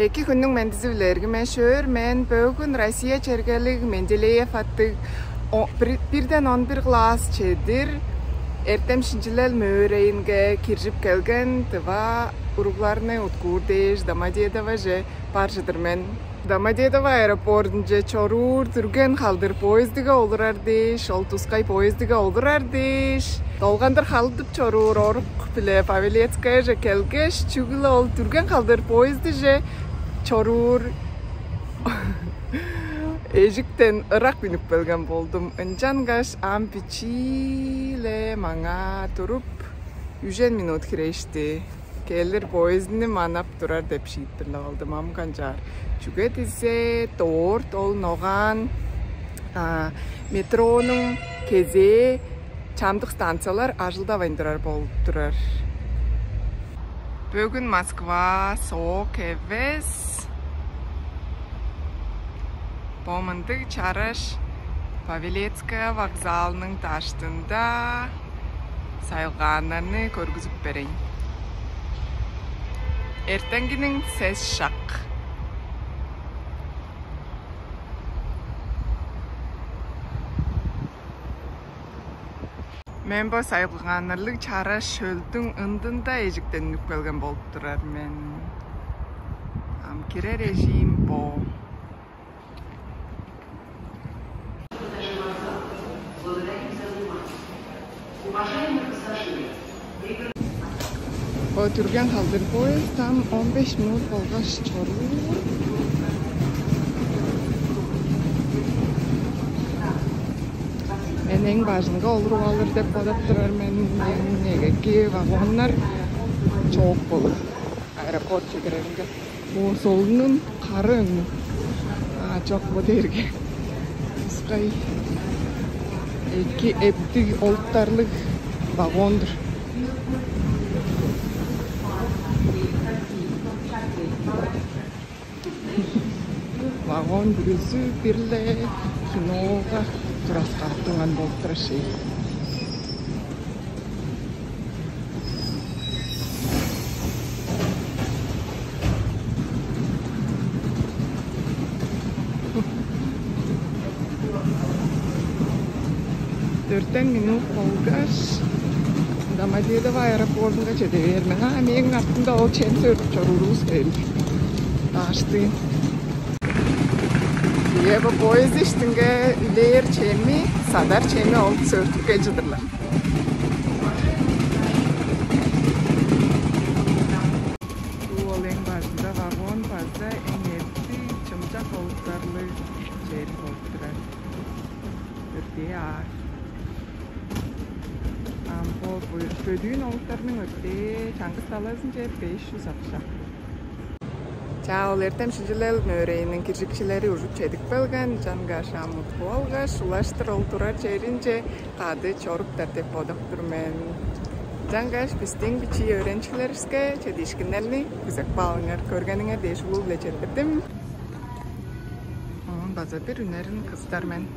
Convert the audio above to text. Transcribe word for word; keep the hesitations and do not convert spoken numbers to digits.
Эки хүннүң мендизи-биле, эргим эш-өөр. Мен бөгүн Россия чергелиг Менделеев аттыг о-, бир-, бирден он бир класс чедир эртем шинчилел мөөрейинге киржип келген тыва уругларны уткуур дээш Домодедовоже бар чыдыр мен. Домодедово аэропортунче чоруур дүрген халдыр поездиге олурар дээш, ол тускай поездиге олурар дээш, долгандыр халдып чоруур орук-биле Павелецкаяже келгеш, чүгле ол дүрген халдыр поездиже чоруур эжиктен ырак үнүп келген болдум. Ынчангаш ам бичии-ле маңаа туруп, үжен минут хирешти. Келир поездини манап турар деп шиитпирлеп алдым, ам канчаар. Чүге дизе дорт ол ногаан, а, метронуң кезээ чамдык станциялар ажылдавайн турар болуп турар. Бөгүн Москва соок эвес. Бо мындыг чараш Павелецкая вокзалының даштында сайылгааннарны көргүзүп берейн. Эртеңгиниң сес шак. Мен бо сайылгааннарлыг чараш шөлдүң ындында эжиктенип келген болуп турар мен. Ам кирер эжиим бо. Бо дүрген халдыр поезд ам он беш минут болгаш чоруур. Мен эң бажынга олуруп алыр деп бодап турар мен. Эң эгеки вагоннар чоок болур аэропорт чедиреринге. О, солунун кары өңнү. А, чок, бо дээрге тускай эки эптиг олуттарлыг вагон-дур. Вагон бүрүзү бир-ле кинога тураскааттынган болуп турар шей. Дөртен минут болгаш Домодедово аэропортунга чеде бээр мен. А, мээң артымда ол чем сөөртүп чоруурувус келди. Даштыын. Ийе, бо поезд иштинге үлээр чеми, садар чеми ол сөөртүп кел чыдырлар. Бо ол эң бажында вагон база эң эртти чымчак олуттарлыг чер болуп турар. Өртээ аар. Ам бо бо-, бөдүүн олуттарның өртээ чаңгыс талазынче беш чүс акша. Чаа, ол эртем шинчилел мөөрейиниң киржикчилери ужуп чедип келген, ынчангаш ам уткуп алгаш, улаштыр ол турар черинче кады чоруптар деп бодап тур мен. Ынчангаш бистиң бичии өөреникчилеривиске чедиишкиннерни күзеп каалыңар, көргениңер дээш улуу-биле четтирдим. Оон база бир үнерин кызыдар мен.